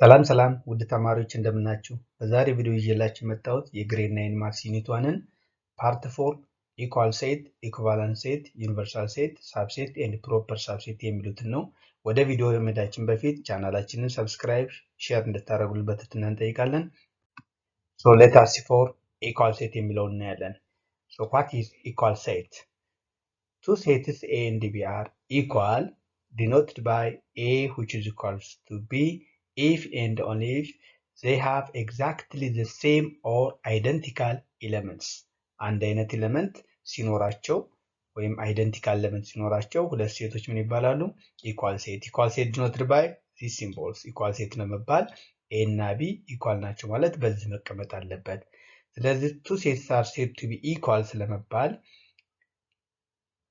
ሰላም ሰላም ውድ ተማሪዎች፣ እንደምናችሁ። በዛሬ ቪዲዮ ይዤላችሁ የመጣሁት የ grade 9 maths unit 1ን part 4 equal set፣ equivalent set፣ universal set፣ subset and proper subset የሚሉትን ነው። ወደ ቪዲዮ ከመሄዳችን በፊት ቻናላችንን subscribe፣ share እንድታደርጉልን በትህትና እንጠይቃለን። So let us for equal set የሚለውን እናያለን። So what is equal set? Two sets A and B are equal, denoted by A which is equals to B, if and only if they have exactly the same or identical elements. አንድ አይነት element ሲኖራቸው ወይም identical element ሲኖራቸው ሁለት set ኦች ምን ይባላሉ? Equal set። Equal set denoted by this symbols። Equal set ለመባል A እና B equal ናቸው ማለት በዚህ መቀመጥ አለበት። ስለዚህ two sets are said to be equal ስለመባል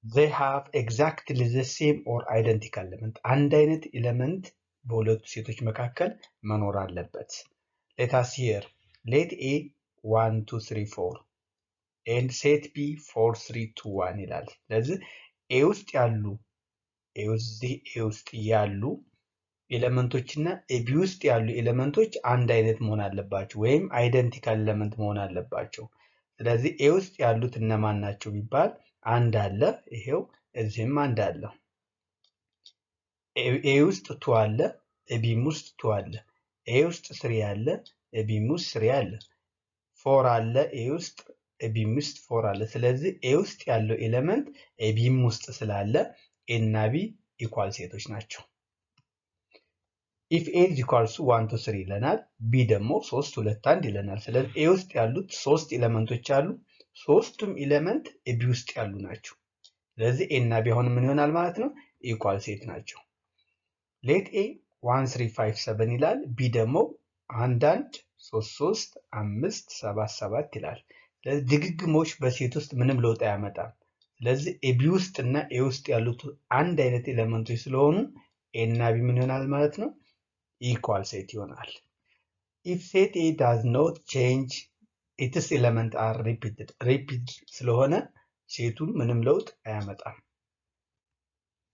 they have exactly the same or identical element፣ አንድ አይነት element በሁለቱ set ኦች መካከል መኖር አለበት። Let us here, let A 1 2 3 4 and set B 4 3 2 1 ይላል። ስለዚህ A ውስጥ ያሉ እዚህ A ውስጥ ያሉ element ኦች እና B ውስጥ ያሉ element ኦች አንድ አይነት መሆን አለባቸው ወይም identical element መሆን አለባቸው። ስለዚህ A ውስጥ ያሉት እነማን ናቸው ቢባል አንድ አለ፣ ይሄው እዚህም አንድ አለ። A ውስጥ two አለ፣ B ም ውስጥ two አለ። A ውስጥ three አለ፣ B ም ውስጥ three አለ። Four አለ A ውስጥ፣ B ም ውስጥ four አለ። ስለዚህ A ውስጥ ያለው element B ም ውስጥ ስላለ A እና B equal set ኦች ናቸው። If A is equals 1 2 3 ይለናል፣ B ደግሞ 3 2 1 ይለናል። ስለዚህ A ውስጥ ያሉት ሶስት element ኦች አሉ። ሶስቱም element B ውስጥ ያሉ ናቸው። ስለዚህ A እና B አሁን ምን ይሆናል ማለት ነው? Equal set ናቸው። Let A 1 3 5 7 ይላል። B ደግሞ አንድ አንድ ሶስት ሶስት አምስት ሰባት ሰባት ይላል። ስለዚህ ድግግሞሽ በ set ውስጥ ምንም ለውጥ አያመጣም። ስለዚህ B ውስጥ እና A ውስጥ ያሉት አንድ አይነት element ኦች ስለሆኑ A እና B ምን ይሆናል ማለት ነው? Equal set ይሆናል። If set A does not change, its element are repeated። Repeat ስለሆነ set ኡን ምንም ለውጥ አያመጣም።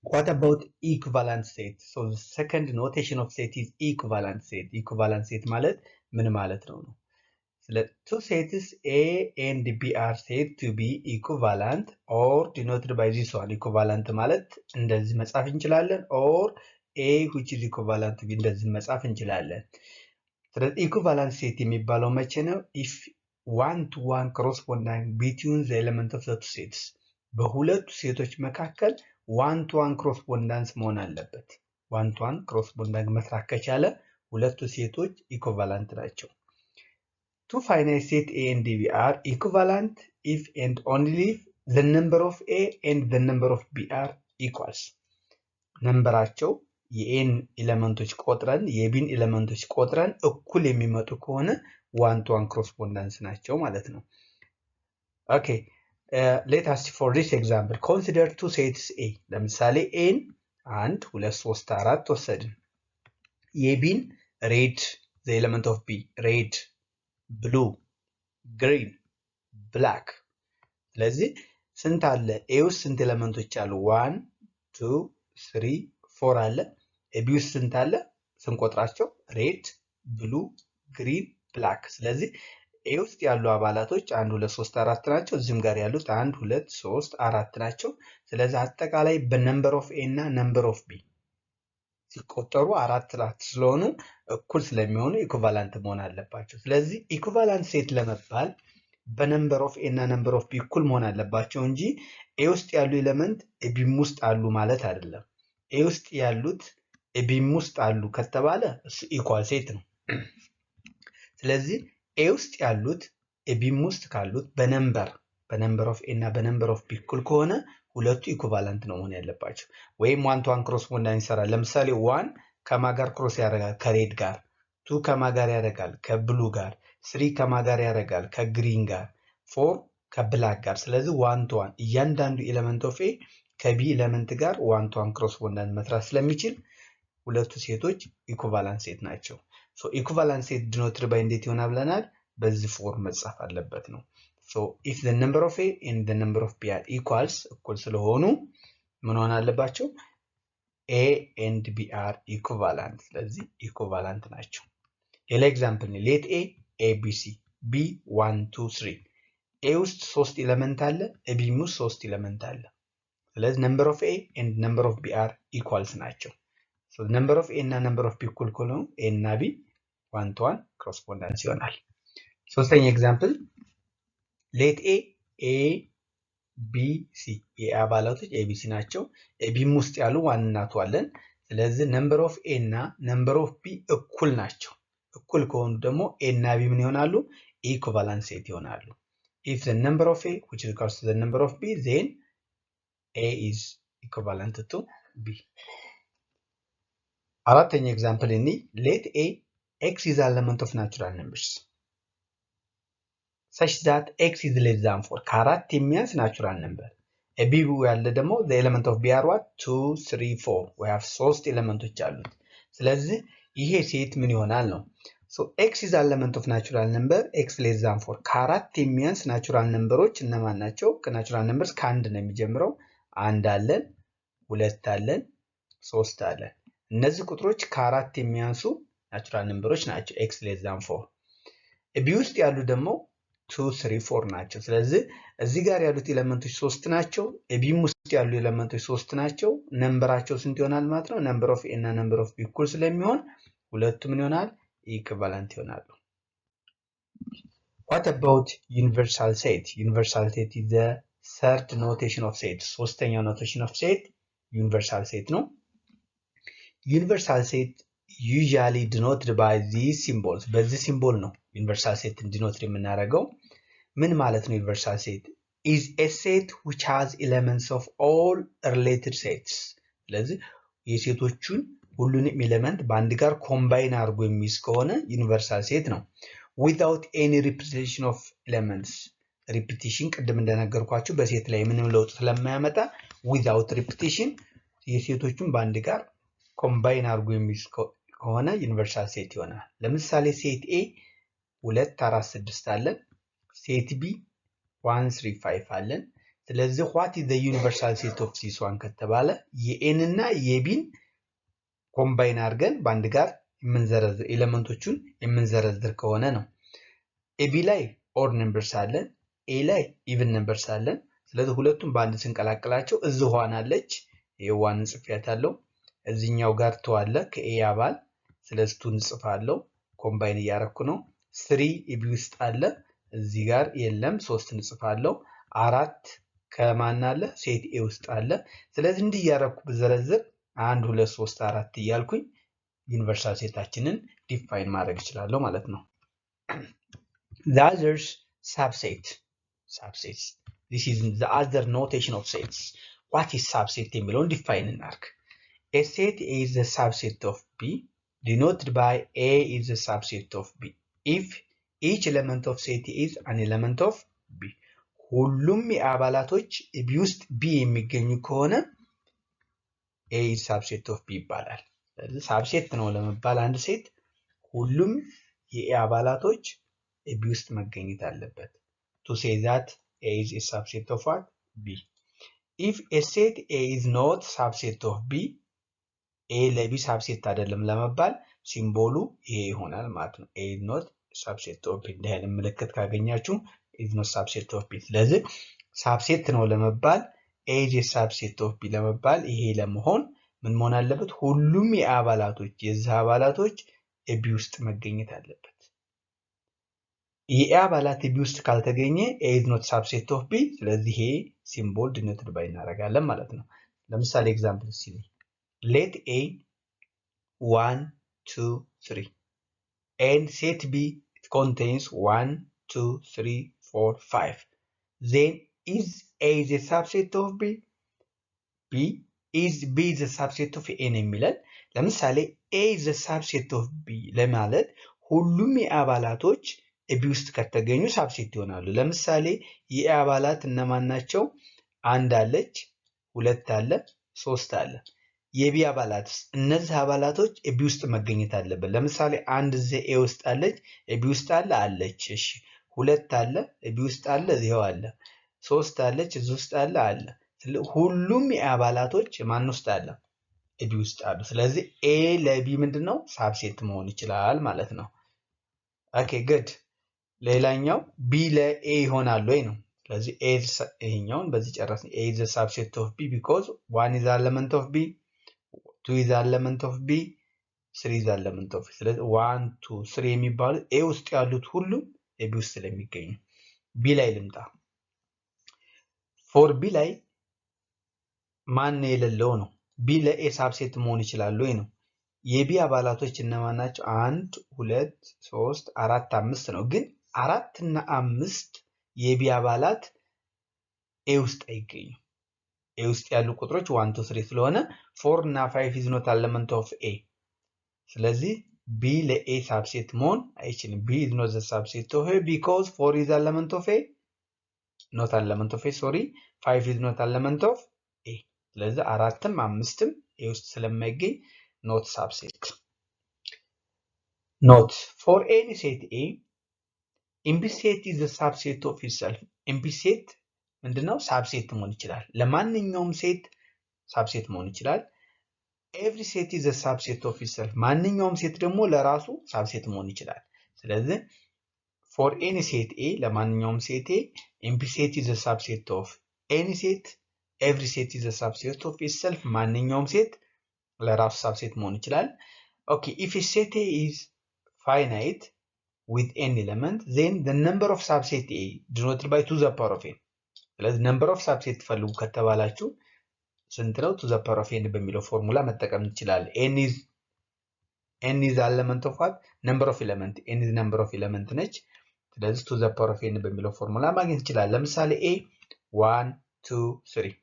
What about equivalent set? So the second notation of set is equivalent set. Equivalent set ማለት ምን ማለት ነው? ስለ two sets A and B are said to be equivalent or denoted by this one. Equivalent ማለት እንደዚህ መጻፍ እንችላለን or A which is equivalent to B እንደዚህ መጻፍ እንችላለን። ስለዚህ equivalent set የሚባለው መቼ ነው? If one to one correspondence between the element of the two sets፣ በሁለቱ set ኦች መካከል one to one correspondence መሆን አለበት። One to one correspondence መስራት ከቻለ ሁለቱ set ኦች equivalent ናቸው። Two finite set A and B are equivalent if and only if the number of A and the number of B are equals። Number ኣቸው የ A ን element ኦች ቆጥረን የ B ን element ኦች ቆጥረን እኩል የሚመጡ ከሆነ one to one correspondence ናቸው ማለት ነው። Okay, let us for this example consider two sets A። ለምሳሌ A ን አንድ ሁለት ሶስት አራት ወሰድን። የ B ን red, the element of B, red, blue, green, black። ስለዚህ ስንት አለ? A ውስጥ ስንት element ኦች አሉ? One, two, three, four አለ። B ውስጥ ስንት አለ? ስንቆጥራቸው red፣ blue፣ green፣ black። ስለዚህ A ውስጥ ያሉ አባላቶች አንድ ሁለት ሶስት አራት ናቸው። እዚህም ጋር ያሉት አንድ ሁለት ሶስት አራት ናቸው። ስለዚህ አጠቃላይ በ number of A እና number of B ሲቆጠሩ አራት አራት ስለሆኑ እኩል ስለሚሆኑ equivalent መሆን አለባቸው። ስለዚህ equivalent set ለመባል በ number of A እና number of B እኩል መሆን አለባቸው እንጂ A ውስጥ ያሉ element B ም ውስጥ አሉ ማለት አይደለም። A ውስጥ ያሉት B ም ውስጥ አሉ ከተባለ እሱ equal set ነው። ስለዚህ A ውስጥ ያሉት B ም ውስጥ ካሉት በ number of A እና በ number of B እኩል ከሆነ ሁለቱ equivalent ነው መሆን ያለባቸው። ወይም one to one correspondence ይሰራል። ለምሳሌ one ከማ ጋር cross ያደርጋል? ከ red ጋር። Two ከማ ጋር ያደርጋል? ከ blue ጋር። Three ከማ ጋር ያደርጋል? ከ green ጋር። Four ከ black ጋር። ስለዚህ one to one እያንዳንዱ element of A ከ B element ጋር one to one correspondence መስራት ስለሚችል ሁለቱ set ኦች equivalent set ናቸው። So equivalent set denoted by እንዴት ይሆናል ብለናል? በዚህ form መጻፍ አለበት ነው። So if the number of A and the number of B are equals፣ እኩል ስለሆኑ ምን መሆን አለባቸው? A and B are equivalent። ስለዚህ equivalent ናቸው። ሌላ example፣ let A a b c፣ B 1 2 3። A ውስጥ ሶስት element አለ፣ B ም ውስጥ ሶስት element አለ። ስለዚህ number of A and number of B are equals ናቸው። Number of A እና number of B እኩል ከሆኑ A እና B one to one correspondence ይሆናል። ሶስተኛ example፣ let A a b c፣ የ A አባላቶች a b c ናቸው። B ም ውስጥ ያሉ one እና two አለን። ስለዚህ number of A እና number of B እኩል ናቸው። እኩል ከሆኑ ደግሞ A እና B ምን ይሆናሉ? Equivalent set ይሆናሉ። If the number of A which is equals to the number of B, then A is equivalent to B። አራተኛ example እኒ፣ let A x is element of natural numbers such that x is less than 4፣ ከአራት የሚያንስ natural number። B ያለ ደግሞ the element of B are what? 2 3 4። We have ሶስት element ኦች አሉት። ስለዚህ ይሄ set ምን ይሆናል ነው። So x is element of natural number፣ x less than 4፣ ከአራት የሚያንስ natural number ኦች እነማን ናቸው? ከ natural numbers ከአንድ ነው የሚጀምረው። አንድ አለን፣ ሁለት አለን፣ ሶስት አለን። እነዚህ ቁጥሮች ከአራት የሚያንሱ natural number ኦች ናቸው። x less than 4። B ውስጥ ያሉ ደግሞ 2 3 4 ናቸው። ስለዚህ እዚህ ጋር ያሉት element ኦች ሶስት ናቸው። B ም ውስጥ ያሉ element ኦች ሶስት ናቸው። Number ኣቸው ስንት ይሆናል ማለት ነው? Number of A እና number of B እኩል ስለሚሆን ሁለቱ ምን ይሆናል? Equivalent ይሆናሉ። What about universal set? Universal set is the third notation of set። ሶስተኛው notation of set universal set ነው። Universal set usually denoted by these symbols። በዚህ symbol ነው universal set denoted የምናደርገው። ምን ማለት ነው? Universal set is a set which has elements of all related sets። ስለዚህ የ set ኦቹን ሁሉንም element በአንድ ጋር combine አድርጎ የሚይዝ ከሆነ universal set ነው። Without any repetition of elements። Repetition ቅድም እንደነገርኳችሁ በ set ላይ ምንም ለውጥ ስለማያመጣ without repetition የ set ኦቹን በአንድ ጋር combine አድርጎ የሚይዝ ከሆነ universal set ይሆናል። ለምሳሌ set A 2 4 6 አለን። Set B 1 3 5 አለን። ስለዚህ what is the universal set of this one ከተባለ የ A ን እና የ B ን combine አድርገን በአንድ ጋር የምንዘረዝር element ኦቹን የምንዘረዝር ከሆነ ነው። A B ላይ odd numbers አለን፣ A ላይ even numbers አለን። ስለዚህ ሁለቱም በአንድ ስንቀላቅላቸው እዚህ one አለች፣ ይሄ one ጽፌያታለሁ። እዚህኛው ጋር two አለ ከ A አባል፣ ስለዚህ two እንጽፋለሁ። Combine እያረኩ ነው። Three B ውስጥ አለ፣ እዚህ ጋር የለም፣ ሶስት እንጽፋለሁ። አራት ከማን አለ? Set A ውስጥ አለ። ስለዚህ እንዲህ እያረኩ ብዘረዝር 1 2 3 4 እያልኩኝ universal set ኣችንን define ማድረግ እችላለሁ ማለት ነው። The others, subset. Subsets, this is the other notation of sets. What is subset የሚለውን define እናርግ። A set is the subset of B, denoted by A is the subset of B, if each element of set is an element of B። ሁሉም የአባላቶች B ውስጥ B የሚገኙ ከሆነ A is subset of B ይባላል። ስለዚህ subset ነው ለመባል አንድ set ሁሉም የ A አባላቶች B ውስጥ መገኘት አለበት። To say that A is a subset of what? B። If a set A is not subset of B፣ A ለ B subset አይደለም ለመባል symbol ኡ ይሄ ይሆናል ማለት ነው። A is not subset of B። እንዲህ አይነት ምልክት ካገኛችሁ is not subset of B። ስለዚህ subset ነው ለመባል፣ A is subset of B ለመባል፣ ይሄ ለመሆን ምን መሆን አለበት? ሁሉም የአባላቶች የዚህ አባላቶች B ውስጥ መገኘት አለበት። የ A አባላት B ውስጥ ካልተገኘ A is not subset of B። ስለዚህ ይሄ symbol denoted by እናደርጋለን ማለት ነው። ለምሳሌ example ሲ let A 1 2 3 and set B contains 1 2 3 4 5, then is A is a subset of B, B is B is a subset of A ነው የሚለን። ለምሳሌ A is a subset of B ለማለት ሁሉም የአባላቶች B ውስጥ ከተገኙ subset ይሆናሉ። ለምሳሌ የ A አባላት እነማን ናቸው? አንድ አለች፣ ሁለት አለ፣ ሶስት አለ። የ B አባላት እነዚህ አባላቶች B ውስጥ መገኘት አለበት። ለምሳሌ አንድ እዚህ A ውስጥ አለች፣ B ውስጥ አለ አለች። እሺ፣ ሁለት አለ፣ B ውስጥ አለ፣ ይኸው አለ። ሶስት አለች፣ እዚህ ውስጥ አለ አለ። ሁሉም የአባላቶች ማን ውስጥ አለ? B ውስጥ አሉ። ስለዚህ A ለ B ምንድን ነው subset መሆን ይችላል ማለት ነው። Okay, good። ሌላኛው B ለ A ይሆናል ወይ ነው። ስለዚህ A ይሄኛውን በዚህ ጨረስን። A is subset of B because one is element of B, two is element of B, three is element of። ስለዚህ one, two, three የሚባሉት A ውስጥ ያሉት ሁሉም B ውስጥ ስለሚገኙ። B ላይ ልምጣ። For B ላይ ማን የሌለው ነው? B ለ A subset መሆን ይችላል ወይ ነው። የ B አባላቶች እነማን ናቸው? አንድ፣ ሁለት፣ ሶስት፣ አራት፣ አምስት ነው። ግን አራት እና አምስት የ B አባላት A ውስጥ አይገኙም። A ውስጥ ያሉ ቁጥሮች one, two, three ስለሆነ four እና five is not element of A። ስለዚህ B ለ A subset መሆን አይችልም። B is not the subset of A because four is element of A, not element of A, sorry, five is not element of A። ስለዚህ አራትም አምስትም A ውስጥ ስለማይገኝ not subset። Note: for any set A, empty set is subset of itself። Empty set ምንድነው? Subset መሆን ይችላል። ለማንኛውም set subset መሆን ይችላል። Every set is subset of itself። ማንኛውም set ደግሞ ለራሱ subset መሆን ይችላል። ስለዚህ for any set A፣ ለማንኛውም set A, empty set is subset of any set, every set is subset of itself። ማንኛውም set ለራሱ subset መሆን ይችላል። Okay, if set A is finite with n element, then the number of subset A denoted by two the power of n። ስለዚህ number of subset ፈልጉ ከተባላችሁ ስንት ነው? Two the power of n በሚለው ፎርሙላ መጠቀም እንችላለን። N is element of what? Number of element። N is number of element ነች። ስለዚህ two the power of n በሚለው ፎርሙላ ማግኘት እንችላለን። ለምሳሌ A one, two, three,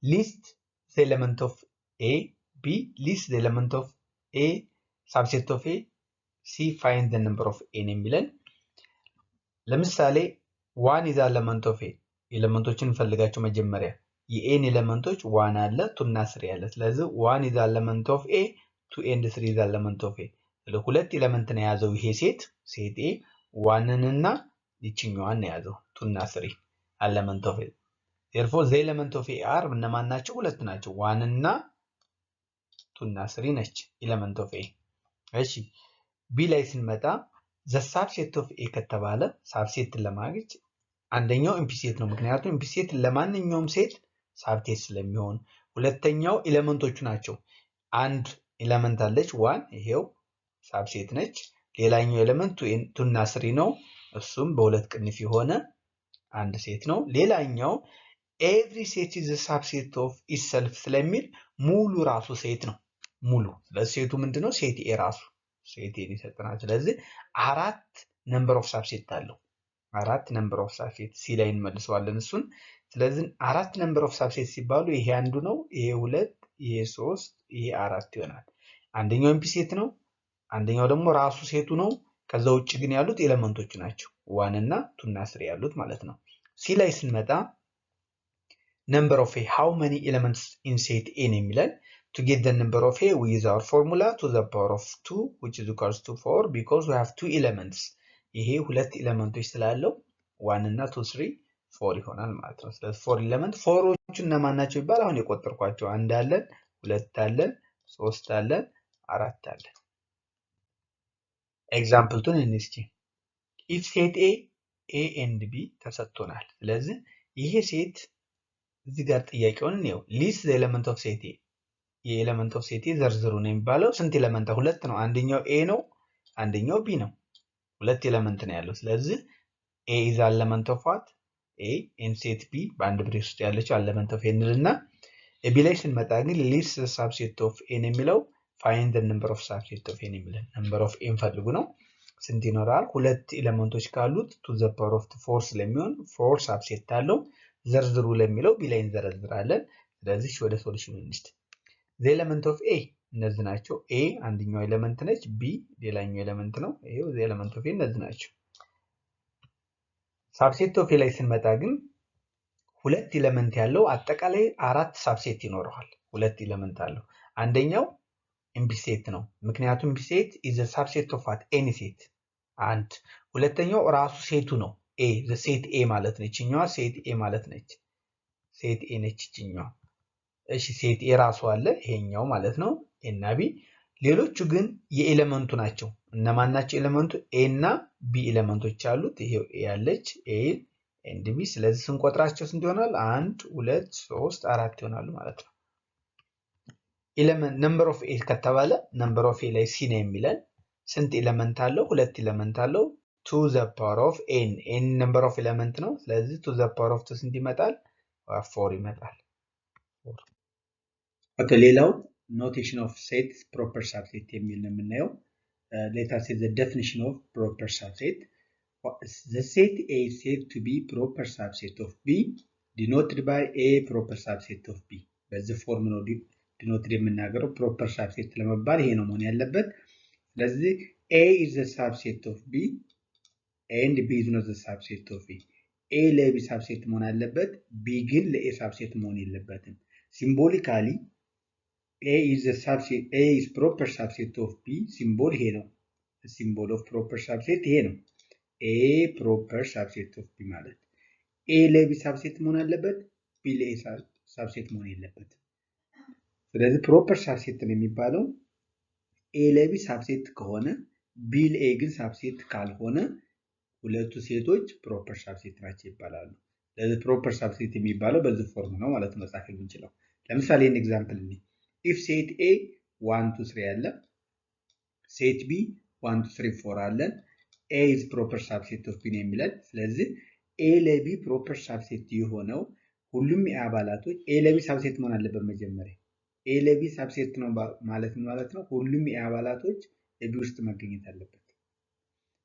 list the element of A, B, list the element of A, subset of A, C, find the number of A የሚለን። ለምሳሌ one is element of A። Element ኦችን እንፈልጋቸው መጀመሪያ። የ A ን element ኦች one አለ፣ two እና three አለ። ስለዚህ one is element of A, two and three is element of A። ሁለት element ነው የያዘው ይሄ set። Set A one ንና ይችኛዋን ነው የያዘው፣ two እና three element of A። Therefore, the element of A are እነማን ናቸው? ሁለት ናቸው። One እና two እና three ነች element of A። እሺ፣ B ላይ ስንመጣ the subset of A ከተባለ subset ን ለማግኘት አንደኛው empty set ነው። ምክንያቱም empty set ለማንኛውም set subset ስለሚሆን፣ ሁለተኛው element ኦቹ ናቸው። አንድ element አለች one፣ ይሄው subset ነች። ሌላኛው element two እና three ነው። እሱም በሁለት ቅንፍ የሆነ አንድ set ነው። ሌላኛው every set is subset of itself ስለሚል ሙሉ ራሱ set ነው። ሙሉ፣ ስለዚህ set ኡ ምንድነው? Set A ራሱ set A ን ይሰጠናል። ስለዚህ አራት number of subset አለው። አራት number of subset C ላይ እንመልሰዋለን እሱን። ስለዚህ አራት number of subset ሲባሉ ይሄ አንዱ ነው፣ ይሄ ሁለት፣ ይሄ ሶስት፣ ይሄ አራት ይሆናል። አንደኛው empty set ነው፣ አንደኛው ደግሞ ራሱ set ኡ ነው። ከዛ ውጭ ግን ያሉት element ኦቹ ናቸው፣ one እና two እና three ያሉት ማለት ነው። C ላይ ስንመጣ number of A, how many elements in set A ነው የሚለን። To get the number of A, we use our formula, two the power of 2, which is equals to 4, because we have two elements። ይሄ ሁለት element ኦች ስላለው one እና two, three, four ይሆናል ማለት ነው። ስለዚህ four element። Four ኦቹ እነማን ናቸው ይባል አሁን የቆጠርኳቸው አንድ አለን፣ ሁለት አለን፣ ሶስት አለን፣ አራት አለን። Example ቱን እንስቲ። If set A, A and B ተሰጥቶናል። ስለዚህ ይሄ set እዚህ ጋር ጥያቄውን እንየው። List element of set A፣ የ element of set A ዘርዝሩ ነው የሚባለው። ስንት element? ሁለት ነው። አንደኛው A ነው፣ አንደኛው B ነው። ሁለት element ነው ያለው። ስለዚህ A is element of what? A and set B በአንድ brace ውስጥ ያለችው element of A እንልና B ላይ ስንመጣ ግን list subset of A ን የሚለው find number of subset of A ን የሚለን number of A ን ፈልጉ ነው። ስንት ይኖራል? ሁለት element ኦች ካሉት two the power of four ስለሚሆን four subset አለው። ዘርዝሩ ለሚለው B ላይ እንዘረዝራለን። ስለዚህ ወደ solution እንሂድ። The element of A እነዚህ ናቸው። A አንደኛው element ነች፣ B ሌላኛው element ነው። ይሄው the element of A እነዚህ ናቸው። Subset of A ላይ ስንመጣ ግን ሁለት element ያለው አጠቃላይ አራት subset ይኖረዋል። ሁለት element አለው። አንደኛው empty set ነው። ምክንያቱም empty set is subset of what? Any set አንድ። ሁለተኛው ራሱ set ኡ ነው። A, the set A ማለት ነው። ይችኛዋ set A ማለት ነች። Set A ነች ይችኛዋ። እሺ set A ራሱ አለ ይሄኛው ማለት ነው A እና B። ሌሎቹ ግን የ element ኡ ናቸው። እነማን ናቸው element ኡ? A እና B element ኦች አሉት። ይሄው A ያለች A and B። ስለዚህ ስንቆጥራቸው ስንት ይሆናል? አንድ፣ ሁለት፣ ሶስት፣ አራት ይሆናሉ ማለት ነው። Element number of A ከተባለ number of A ላይ C ነው የሚለን። ስንት element አለው? ሁለት element አለው። Two the power of n፣ n number of element ነው። ስለዚህ two the power of two ስንት ይመጣል? Four ይመጣል። Okay፣ ሌላው notation of set proper subset የሚል ነው የምናየው። Let us see the definition of proper subset. The set A is said to be proper subset of B denoted by A proper subset of B። በዚህ form ነው denoted የምናገረው። Proper subset ለመባል ይሄ ነው መሆን ያለበት። ስለዚህ A is the subset of B and B is not the subset of A። A ለ B subset መሆን አለበት፣ B ግን ለ A subset መሆን የለበትም። Symbolically A is the subset፣ A is proper subset of B symbol ይሄ ነው። Symbol of proper subset ይሄ ነው። A proper subset of B ማለት A ለ B subset መሆን አለበት፣ B ለ A subset መሆን የለበትም። ስለዚህ proper subset ነው የሚባለው A ለ B subset ከሆነ፣ B ለ A ግን subset ካልሆነ ሁለቱ set ኦች proper subset ናቸው ይባላሉ። ስለዚህ proper subset የሚባለው በዚህ form ነው ማለት መጻፍ የምንችለው። ለምሳሌ ይህን example እኔ if set A 1 2 3 አለ፣ set B 1 2 3 4 አለን። A is proper subset of B ነው የሚለን። ስለዚህ A ለ B proper subset የሆነው ሁሉም የ A አባላቶች፣ A ለ B subset መሆን አለበት መጀመሪያ። A ለ B subset ነው ማለት ማለት ነው ሁሉም የ A አባላቶች B ውስጥ መገኘት አለበት።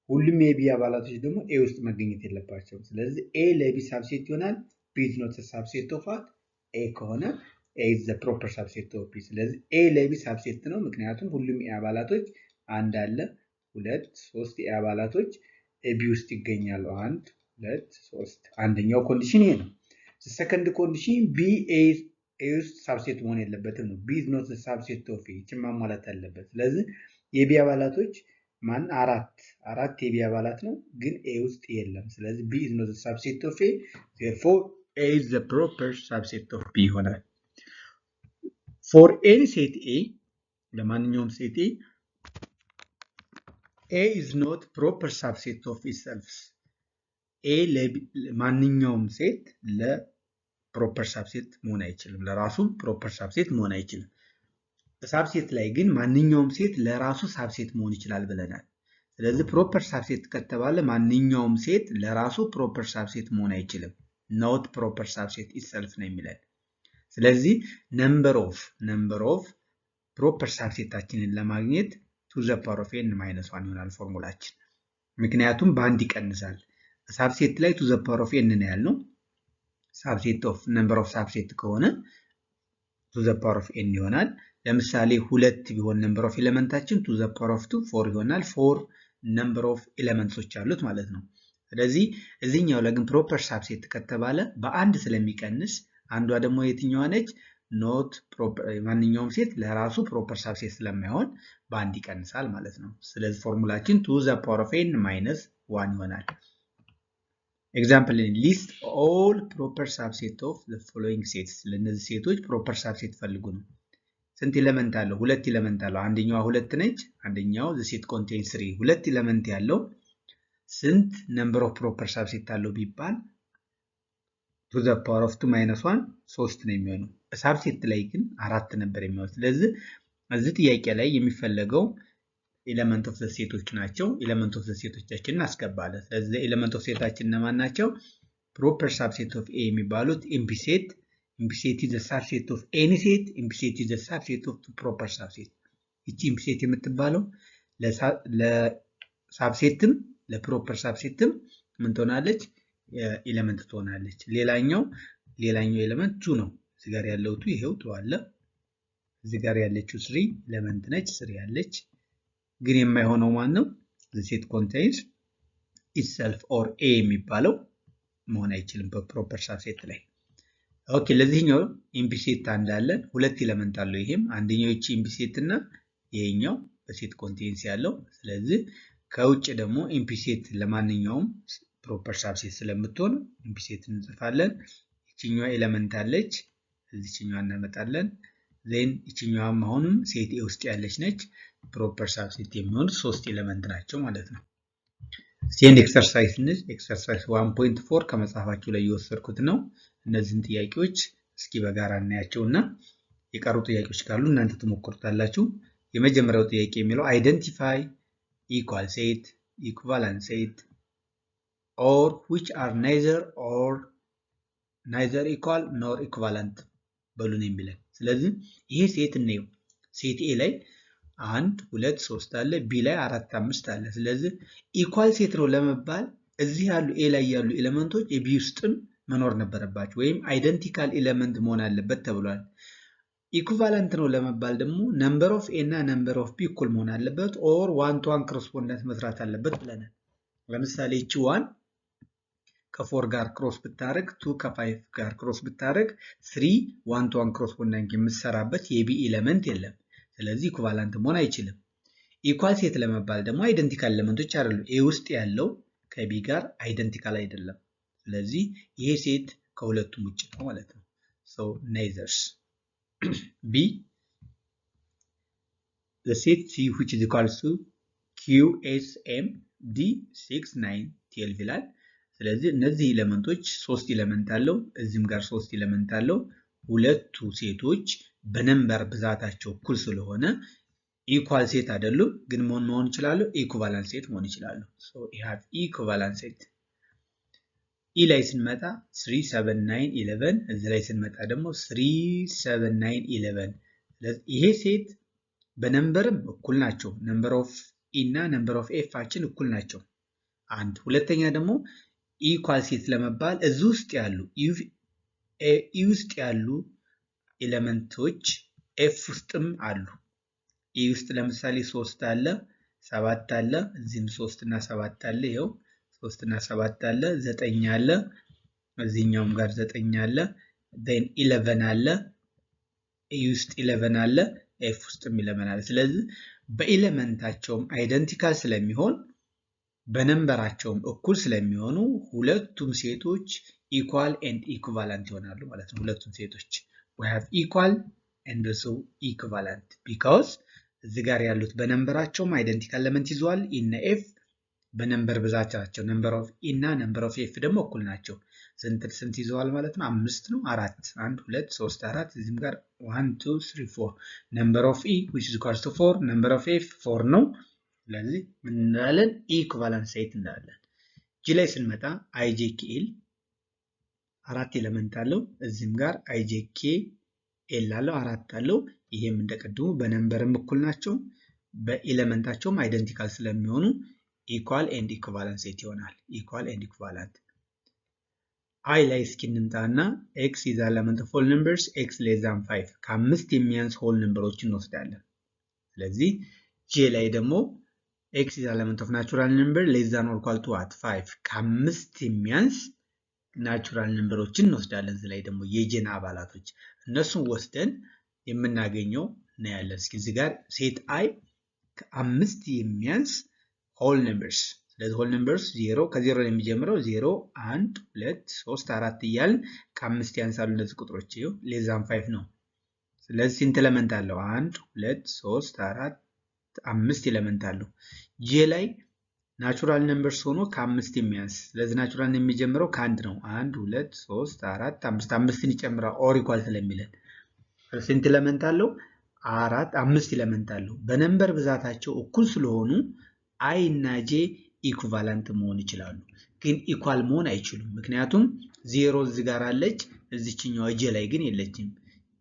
ሁሉም የ B አባላቶች ደግሞ A ውስጥ መገኘት የለባቸውም። ስለዚህ A ለ B subset ይሆናል። B is not subset of what A ከሆነ A is the proper subset of B። ስለዚህ A ለ B subset ነው፣ ምክንያቱም ሁሉም የ A አባላቶች አንድ አለ፣ ሁለት፣ ሶስት የ A አባላቶች B ውስጥ ይገኛሉ። አንድ፣ ሁለት፣ ሶስት። አንደኛው condition ይሄ ነው። Second condition B A ውስጥ subset መሆን የለበትም ነው። B is not subset of A፣ ይችን ማሟላት አለበት። ስለዚህ የ B አባላቶች ማን? አራት፣ አራት የ B አባላት ነው፣ ግን A ውስጥ የለም። ስለዚህ B is not subset of A፣ therefore A is the proper subset of B ይሆናል። For any set A፣ ለማንኛውም set A፣ A is not proper subset of itself። A ማንኛውም set ለ proper subset መሆን አይችልም። ለራሱ proper subset መሆን አይችልም። Subset ላይ ግን ማንኛውም set ለራሱ subset መሆን ይችላል ብለናል። ስለዚህ proper subset ከተባለ ማንኛውም set ለራሱ proper subset መሆን አይችልም። Not proper subset itself ነው የሚለን። ስለዚህ number of proper subset ኣችንን ለማግኘት two the power of n minus one ይሆናል ፎርሙላችን። ምክንያቱም በአንድ ይቀንሳል። Subset ላይ two the power of n ነው ያልነው። Subset of number of subset ከሆነ two the power of n ይሆናል። ለምሳሌ ሁለት ቢሆን number of element ኣችን two the power of two four ይሆናል። Four number of elements ኦች አሉት ማለት ነው። ስለዚህ እዚህኛው ላይ ግን proper subset ከተባለ በአንድ ስለሚቀንስ አንዷ ደግሞ የትኛዋ ነች? Not ማንኛውም set ለራሱ proper subset ስለማይሆን በአንድ ይቀንሳል ማለት ነው። ስለዚህ formula ኣችን two the power of n minus one ይሆናል። Example: list all proper subset of the following sets። ለእነዚህ set ኦች proper subset ፈልጉ ነው። ስንት element አለው? ሁለት element አለው። አንደኛዋ ሁለት ነች፣ አንደኛው the set contain three። ሁለት element ያለው ስንት number of proper subset አለው ቢባል two the power of two minus one ሶስት ነው የሚሆነው። Subset ላይ ግን አራት ነበር የሚሆነው። ስለዚህ እዚህ ጥያቄ ላይ የሚፈለገው element of the set ኦች ናቸው። Element of the set ኦቻችንን እናስገባለን። ስለዚህ element of set ኣችን እነማን ናቸው? Proper subset of A የሚባሉት empty set። Empty set is the subset of any set። Empty set is the subset of proper subset። ይቺ empty set የምትባለው ለ subset ም ለ proper subset ም ምን ትሆናለች? Element ትሆናለች። ሌላኛው element two ነው። እዚህ ጋር ያለው two፣ ይሄው two አለ። እዚህ ጋር ያለችው three element ነች። Three ያለች ግን የማይሆነው ማን ነው? Set contains itself or A የሚባለው መሆን አይችልም በ proper subset ላይ። Okay፣ ለዚህኛው empty set አንድ አለን፣ ሁለት element አለው። ይሄም አንደኛው ይቺ empty set እና ይሄኛው በ set contains ያለው። ስለዚህ ከውጭ ደግሞ empty set ለማንኛውም proper subset ስለምትሆን empty set እንጽፋለን። ይችኛዋ element አለች። እዚችኛዋ እናመጣለን። Then ይችኛዋም አሁንም set A ውስጥ ያለች ነች። Proper subset የሚሆኑት ሶስት element ናቸው ማለት ነው። ሴን exercise ነች። Exercise 1.4 ከመጽሐፋችሁ ላይ የወሰድኩት ነው። እነዚህን ጥያቄዎች እስኪ በጋራ እናያቸው እና የቀሩ ጥያቄዎች ካሉ እናንተ ትሞክሩታላችሁ። የመጀመሪያው ጥያቄ የሚለው identify equal set, equivalent set or which are neither equal nor equivalent በሉን የሚለን። ስለዚህ ይሄ set እንየው። Set A ላይ አንድ፣ ሁለት፣ ሶስት አለ። B ላይ አራት፣ አምስት አለ። ስለዚህ equal set ነው ለመባል እዚህ ያሉ A ላይ ያሉ element ኦች B ውስጥም መኖር ነበረባቸው ወይም identical element መሆን አለበት ተብሏል። Equivalent ነው ለመባል ደግሞ number of A እና number of B እኩል መሆን አለበት or one to one correspondence መስራት አለበት ብለናል። ለምሳሌ ይቺ one ከ four ጋር cross ብታደርግ፣ two ከ five ጋር cross ብታደርግ፣ three one to one correspondence የምትሰራበት የ B element የለም። ስለዚህ equivalent መሆን አይችልም። Equal set ለመባል ደግሞ identical element ኦች አይደሉም። A ውስጥ ያለው ከ B ጋር identical አይደለም። ስለዚህ ይሄ set ከሁለቱም ውጭ ነው ማለት ነው። So neithers. B, the set C which is equal to Q S M D 6 9 12 ይላል። ስለዚህ እነዚህ element ኦች ሶስት element አለው፣ እዚህም ጋር ሶስት element አለው። ሁለቱ set ኦች በ number ብዛታቸው እኩል ስለሆነ equal set አይደሉም፣ ግን መሆን መሆን ይችላሉ፣ equivalent set መሆን ይችላሉ። So you have equivalent set. E ላይ ስንመጣ 3 7 9 11፣ እዚህ ላይ ስንመጣ ደግሞ 3 7 9 11። ስለዚህ ይሄ set በ number ም እኩል ናቸው። Number of E እና number of F ኣችን እኩል ናቸው። አንድ ሁለተኛ ደግሞ equal set ለመባል እዚህ ውስጥ ያሉ፣ E ውስጥ ያሉ element ኦች F ውስጥም አሉ። E ውስጥ ለምሳሌ ሶስት አለ፣ ሰባት አለ፣ እዚህም ሶስት እና ሰባት አለ። ይኸው ሶስት እና ሰባት አለ፣ ዘጠኝ አለ፣ እዚህኛውም ጋር ዘጠኝ አለ፣ then 11 አለ፣ E ውስጥ 11 አለ፣ F ውስጥም 11 አለ። ስለዚህ በ element ኣቸውም identical ስለሚሆን በ number ኣቸውም እኩል ስለሚሆኑ ሁለቱም set ኦች equal and equivalent ይሆናሉ ማለት ነው። ሁለቱም set ኦች we have equal and also equivalent because እዚህ ጋር ያሉት በ number ኣቸውም identical element ይዘዋል E እና F፣ በ number ብዛታቸው number of E እና number of F ደግሞ እኩል ናቸው። ስንት ስንት ይዘዋል ማለት ነው? አምስት ነው፣ አራት፣ አንድ፣ ሁለት፣ ሶስት፣ አራት። እዚህም ጋር one, two, three, four. Number of E which is equals to four, number of F four ነው። ስለዚህ ምን እንላለን? Equivalent set እንላለን። G ላይ ስንመጣ I J K L አራት element አለው። እዚህም ጋር I J K L አለው፣ አራት አለው። ይሄም እንደቀድሞ በ number ም እኩል ናቸው፣ በ element ኣቸውም identical ስለሚሆኑ equal and equivalent set ይሆናል። Equal and equivalent. I ላይ እስኪ እንምጣና x is element of whole numbers, x less than five፣ ከአምስት የሚያንስ whole number ኦችን እንወስዳለን። ስለዚህ J ላይ ደግሞ x is element of natural number less than or equal to what? Five፣ ከአምስት የሚያንስ natural number ኦችን እንወስዳለን። እዚህ ላይ ደግሞ የ J ን አባላቶች እነሱን ወስደን የምናገኘው እናያለን። እስኪ እዚህ ጋር set I ከአምስት የሚያንስ whole numbers። ስለዚህ whole numbers ዜሮ፣ ከዜሮ ነው የሚጀምረው፣ ዜሮ፣ አንድ፣ ሁለት፣ ሶስት፣ አራት እያልን ከአምስት ያንሳሉ እነዚህ ቁጥሮች። ይኸው less than five ነው። ስለዚህ ስንት element አለው? አንድ፣ ሁለት፣ ሶስት፣ አራት፣ አምስት element አለው። J ላይ natural numbers ሆኖ ከአምስት የሚያንስ። ስለዚህ natural የሚጀምረው ከአንድ ነው። አንድ፣ ሁለት፣ ሶስት፣ አራት፣ አምስት፣ አምስትን ይጨምራል or equal ስለሚለን። ስንት element አለው? አራት፣ አምስት element አለው። በ number ብዛታቸው እኩል ስለሆኑ I እና J equivalent መሆን ይችላሉ፣ ግን equal መሆን አይችሉም። ምክንያቱም ዜሮ እዚህ ጋር አለች፣ እዚችኛዋ J ላይ ግን የለችም።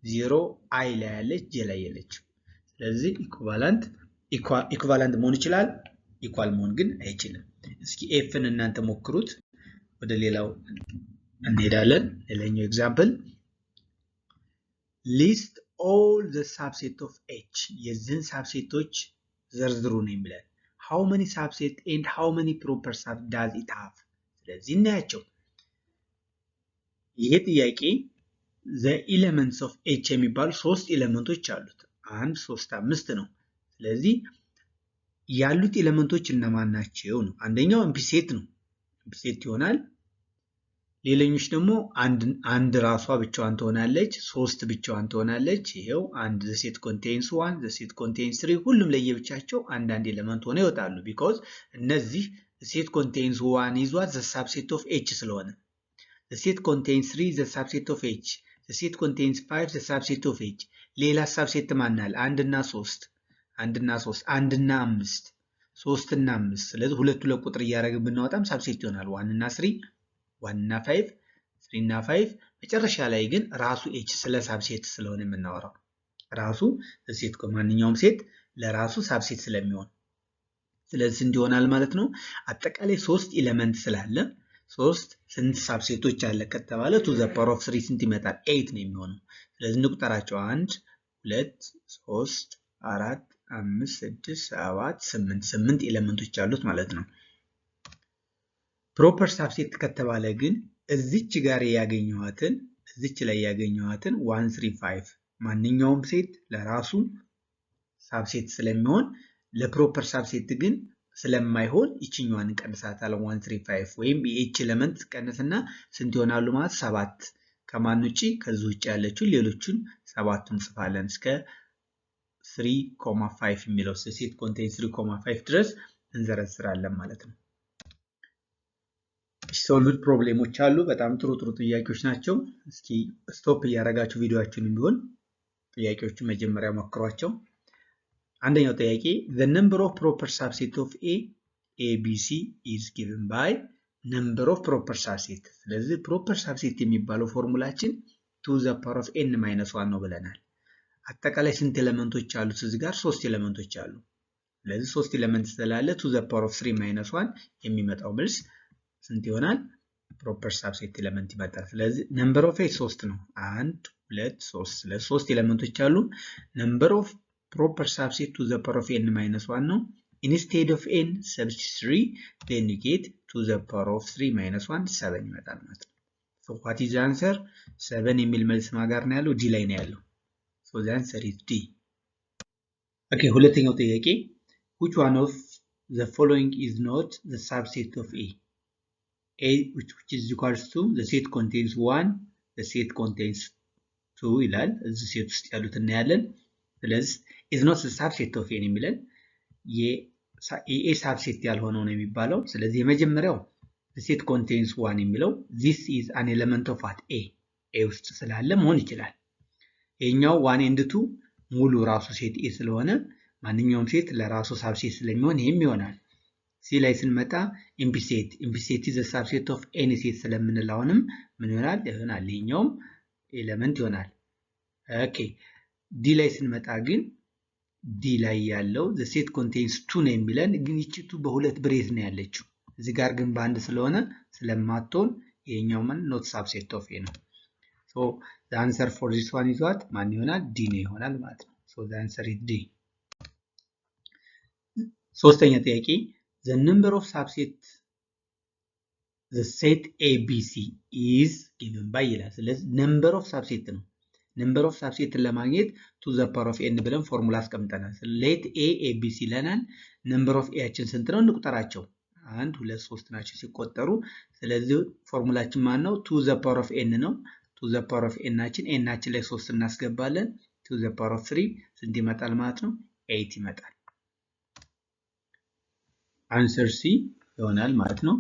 ዜሮ I ላይ ያለች J ላይ የለችም። ስለዚህ equivalent መሆን ይችላል፣ equal መሆን ግን አይችልም። እስኪ F ን እናንተ ሞክሩት። ወደ ሌላው እንሄዳለን። ሌላኛው example, list all the subset of H፣ የዚህን subset ኦች ዘርዝሩ ነው የሚለን። How many subset and how many proper sub does it have? ስለዚህ እናያቸው። ይሄ ጥያቄ the elements of H የሚባሉ ሶስት element ኦች አሉት። አንድ፣ ሶስት፣ አምስት ነው። ስለዚህ ያሉት element ኦች እነማን ናቸው ነው። አንደኛው empty set ነው። Empty set ይሆናል። ሌሎኞች ደግሞ አንድ ራሷ ብቻዋን ትሆናለች፣ ሶስት ብቻዋን ትሆናለች። ይሄው አንድ the set contains one፣ the set contains three፣ ሁሉም ለየብቻቸው አንዳንድ element ሆነው ይወጣሉ። Because እነዚህ set contains one ይዟት the subset of H ስለሆነ፣ the set contains three the subset of H፣ the set contains five the subset of H። ሌላ subset ማናል? አንድ እና ሶስት፣ አንድ እና ሶስት፣ አንድ እና አምስት፣ ሶስት እና አምስት። ስለዚህ ሁለት ሁለት ቁጥር እያደረግን ብናወጣም subset ይሆናል። One እና three፣ one እና five፣ three እና five። መጨረሻ ላይ ግን ራሱ H ስለ subset ስለሆነ የምናወራው ራሱ set ማንኛውም set ለራሱ subset ስለሚሆን ስለዚህ ስንት ይሆናል ማለት ነው? አጠቃላይ ሶስት element ስላለ ሶስት ስንት subset ኦች አለ ከተባለ two the power of three ስንት ይመጣል? Eight ነው የሚሆነው። ስለዚህ እንቁጠራቸው። አንድ፣ ሁለት፣ ሶስት፣ አራት፣ አምስት፣ ስድስት፣ ሰባት፣ ስምንት። ስምንት element ኦች አሉት ማለት ነው። Proper subset ከተባለ ግን እዚች ላይ ያገኘኋትን 1 3 5 ማንኛውም set ለራሱ subset ስለሚሆን ለ proper subset ግን ስለማይሆን ይችኛዋን እንቀንሳታለን። 1 3 5 ወይም የ H element ቀንስና ስንት ይሆናሉ ማለት ሰባት ከማን ውጭ? ከዚህ ውጭ ያለችውን ሌሎቹን ሰባቱን እንጽፋለን። እስከ 3,5 የሚለው set contain 3,5 ድረስ እንዘረዝራለን ማለት ነው። Solved problem ኦች አሉ። በጣም ጥሩ ጥሩ ጥያቄዎች ናቸው። እስኪ stop እያደረጋችሁ ቪዲዮአችሁን ቢሆን ጥያቄዎቹን መጀመሪያ ሞክሯቸው። አንደኛው ጥያቄ the number of proper subset of A A B C is given by number of proper subset። ስለዚህ proper subset የሚባለው formula ኣችን two the power of n minus one ነው ብለናል። አጠቃላይ ስንት element ኦች አሉት? እዚህ ጋር ሶስት element ኦች አሉ። ስለዚህ ሶስት element ስላለ two the power of three minus one የሚመጣው መልስ ስንት ይሆናል? Proper subset element ይመጣል። ስለዚህ number of A ሶስት ነው። አንድ፣ ሁለት፣ ሶስት። ስለዚህ ሶስት element ኦች አሉ። Number of proper subset two the power of n minus one ነው። Instead of n substitute three, then you get two the power of three minus one seven ይመጣል ማለት ነው። So what is answer? Seven የሚል መልስ ማን ጋር ነው ያለው? D ላይ ነው ያለው። So the answer is D። Okay፣ ሁለተኛው ጥያቄ which one of the following is not the subset of A? A which is equals to the set contains 1, the set contains 2 ይላል። እዚህ set ውስጥ ያሉት እናያለን። ስለዚህ is not the subset of A የሚለን የ A subset ያልሆነው ነው የሚባለው። ስለዚህ የመጀመሪያው the set contains 1 የሚለው this is an element of what? A። A ውስጥ ስላለ መሆን ይችላል። ይሄኛው 1 and 2 ሙሉ ራሱ set A ስለሆነ ማንኛውም set ለራሱ subset ስለሚሆን ይህም ይሆናል። C ላይ ስንመጣ empty set፣ empty set is subset of any set ስለምንል አሁንም ምን ይሆናል? ይሆናል፣ ይሄኛውም element ይሆናል። Okay፣ D ላይ ስንመጣ ግን D ላይ ያለው the set contains two ነው የሚለን፣ ግን ይቺ two በሁለት brace ነው ያለችው። እዚህ ጋር ግን በአንድ ስለሆነ ስለማትሆን ይሄኛው ምን not subset of A ነው። So the answer for this one is what? ማን ይሆናል? D ነው ይሆናል ማለት ነው። So the answer is D። ሶስተኛ ጥያቄ the number of subset the set A B C is given by ይላል። ስለዚህ number of subset ነው። Number of subset ን ለማግኘት two the power of n ብለን ፎርሙላ አስቀምጠናል። Let A A B C ይለናል። Number of A ያችን ስንት ነው? እንቁጠራቸው። አንድ፣ ሁለት፣ ሶስት ናቸው ሲቆጠሩ። ስለዚህ ፎርሙላችን ማን ነው? Two the power of n ነው። Two the power of n ኣችን n ኣችን ላይ ሶስት እናስገባለን። Two the power of three ስንት ይመጣል ማለት ነው? Eight ይመጣል። Answer C ይሆናል ማለት ነው።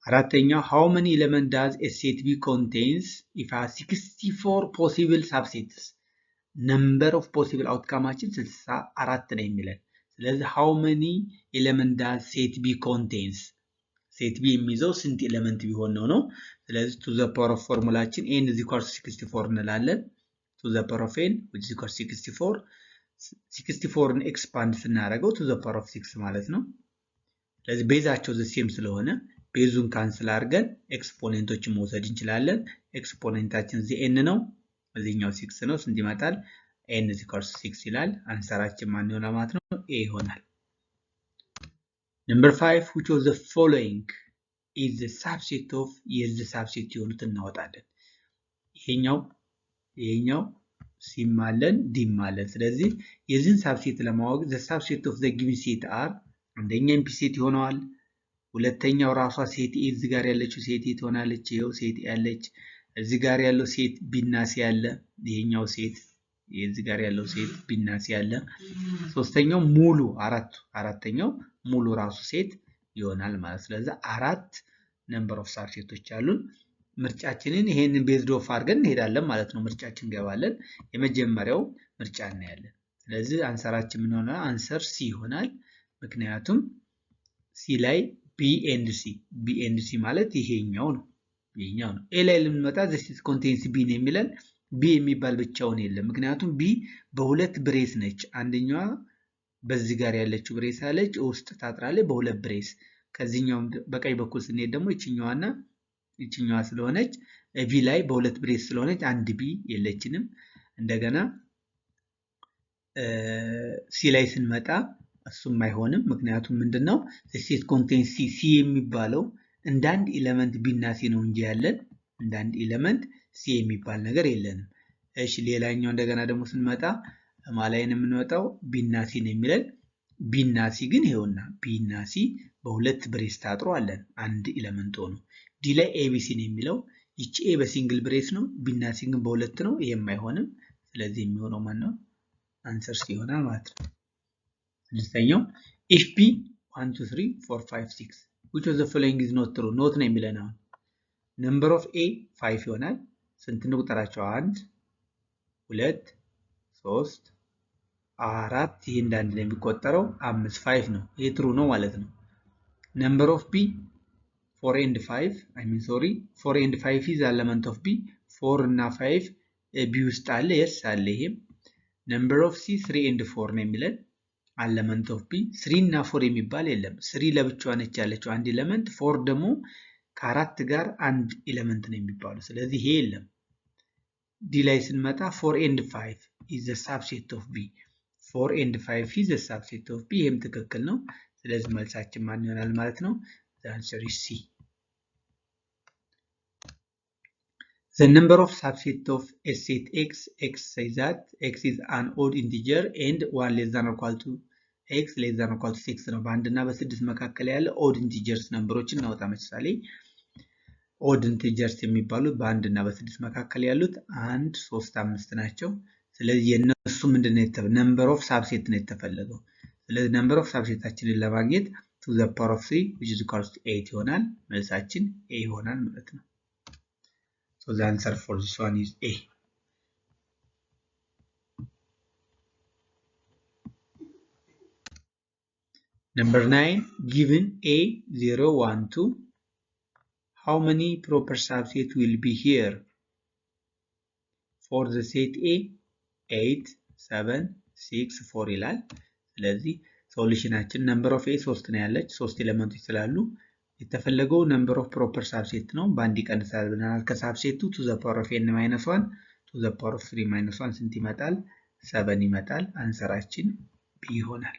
አራተኛው how many element does a set B contains if 64 possible subsets? Number of possible outcome ኣችን 64 ነው የሚለን። ስለዚህ how many element does set B contains? Set B የሚይዘው ስንት element ቢሆን ነው ነው። ስለዚህ two the power of formula ኣችን n is equals 64 እንላለን። Two the power of n which is equals 64። 64ን expand ስናደርገው two the power of 6 ማለት ነው። ስለዚህ base ኣቸው the same ስለሆነ base ኡን cancel አድርገን exponent ኦችን መውሰድ እንችላለን። Exponent ኣችን እዚህ n ነው፣ እዚህኛው six ነው። ስንት ይመጣል? N is equals six ይላል። Answer ኣችን ማን ይሆናል ማለት ነው? A ይሆናል። Number five, which of the following is the subset of የዚህ subset የሆኑት እናወጣለን። ይሄኛው C ም አለን፣ D ም አለን። ስለዚህ የዚህን subset ለማወቅ the subset of the given set are አንደኛ empty set ይሆነዋል። ሁለተኛው ራሷ set A እዚህ ጋር ያለችው set A ትሆናለች። ይኸው set A ያለች እዚህ ጋር ያለው set B እና C አለ። ይሄኛው set እዚህ ጋር ያለው set B እና C አለ። ሶስተኛው ሙሉ አራተኛው ሙሉ ራሱ set ይሆናል ማለት። ስለዚህ አራት number of subset ኦች አሉን። ምርጫችንን ይሄንን based off አድርገን እንሄዳለን ማለት ነው። ምርጫችን እንገባለን። የመጀመሪያው ምርጫ እናያለን። ስለዚህ answer ኣችን ምን ይሆናል? Answer C ይሆናል። ምክንያቱም C ላይ B and C፣ B and C ማለት ይሄኛው ነው፣ ይሄኛው ነው። A ላይ ልንመጣ the set contains B ነው የሚለን። B የሚባል ብቻውን የለም። ምክንያቱም B በሁለት brace ነች። አንደኛዋ በዚህ ጋር ያለችው brace አለች ውስጥ ታጥራለች በሁለት brace። ከዚህኛው በቀኝ በኩል ስንሄድ ደግሞ ይችኛዋና ይችኛዋ ስለሆነች B ላይ በሁለት brace ስለሆነች አንድ B የለችንም። እንደገና C ላይ ስንመጣ እሱም አይሆንም። ምክንያቱም ምንድነው set contain C፣ C የሚባለው እንደ አንድ element B እና C ነው እንጂ ያለን እንደ አንድ element C የሚባል ነገር የለንም። እሺ ሌላኛው እንደገና ደግሞ ስንመጣ ማላይን የምንወጣው B እና C ነው የሚለን። B እና C ግን ይኸውና B እና C በሁለት brace ታጥሮ አለን አንድ element ሆኖ። D ላይ A B C ነው የሚለው። ይቺ A በ single brace ነው፣ B እና C ግን በሁለት ነው። ይሄም አይሆንም። ስለዚህ የሚሆነው ማን ነው? Answer C ይሆናል ማለት ነው። ስድስተኛው if B 1 2 3 4 5 6 which of the following is not true? Not ነው የሚለን። አሁን number of A 5 ይሆናል። ስንት እንቁጠራቸው? 1 2 3 4፣ ይሄ እንደ አንድ ነው የሚቆጠረው። 5 5 ነው። ይሄ true ነው ማለት ነው። Number of B 4 and 5፣ I mean sorry፣ 4 and 5 is element of B። 4 እና 5 B ውስጥ አለ። Yes አለ። ይሄም number of C 3 and 4 ነው የሚለን። Element of B 3 እና 4 የሚባል የለም። 3 ለብቻዋ ነች ያለችው አንድ element፣ 4 ደግሞ ከአራት ጋር አንድ element ነው የሚባለው። ስለዚህ ይሄ የለም። D ላይ ስንመጣ 4 and 5 is the subset of B። 4 and 5 is the subset of B። ይሄም ትክክል ነው። ስለዚህ መልሳችን ማን ይሆናል ማለት ነው? The answer is C። The number of subset of a set X, X such that X is an odd integer and 1 less than or equal to X less than or equal to 6 ነው። በአንድ እና በስድስት መካከል ያለ odd integers number ኦችን እናወጣ። ምሳሌ odd integers የሚባሉት በአንድ እና በስድስት መካከል ያሉት 1 3 5 ናቸው። ስለዚህ የነሱ ምንድነው number of subset ነው የተፈለገው። ስለዚህ number of subset ኣችንን ለማግኘት 2 the power of 3 which is equal to 8 ይሆናል። መልሳችን A ይሆናል ማለት ነው። So the answer for this one is A. Number 9, given A 0 1 2, how many proper subset will be here? For the set A 8 7 6 4 ይላል። ስለዚህ solution ኣችን number of A 3 ነው ያለች፣ 3 element ኦች ስላሉ የተፈለገው number of proper subset ነው። በአንድ ይቀንሳል ብለናል። ከ subset ኡ 2 the power of n minus 1 2 the power of 3 minus 1 ስንት ይመጣል? 7 ይመጣል። Answer ኣችን B ይሆናል።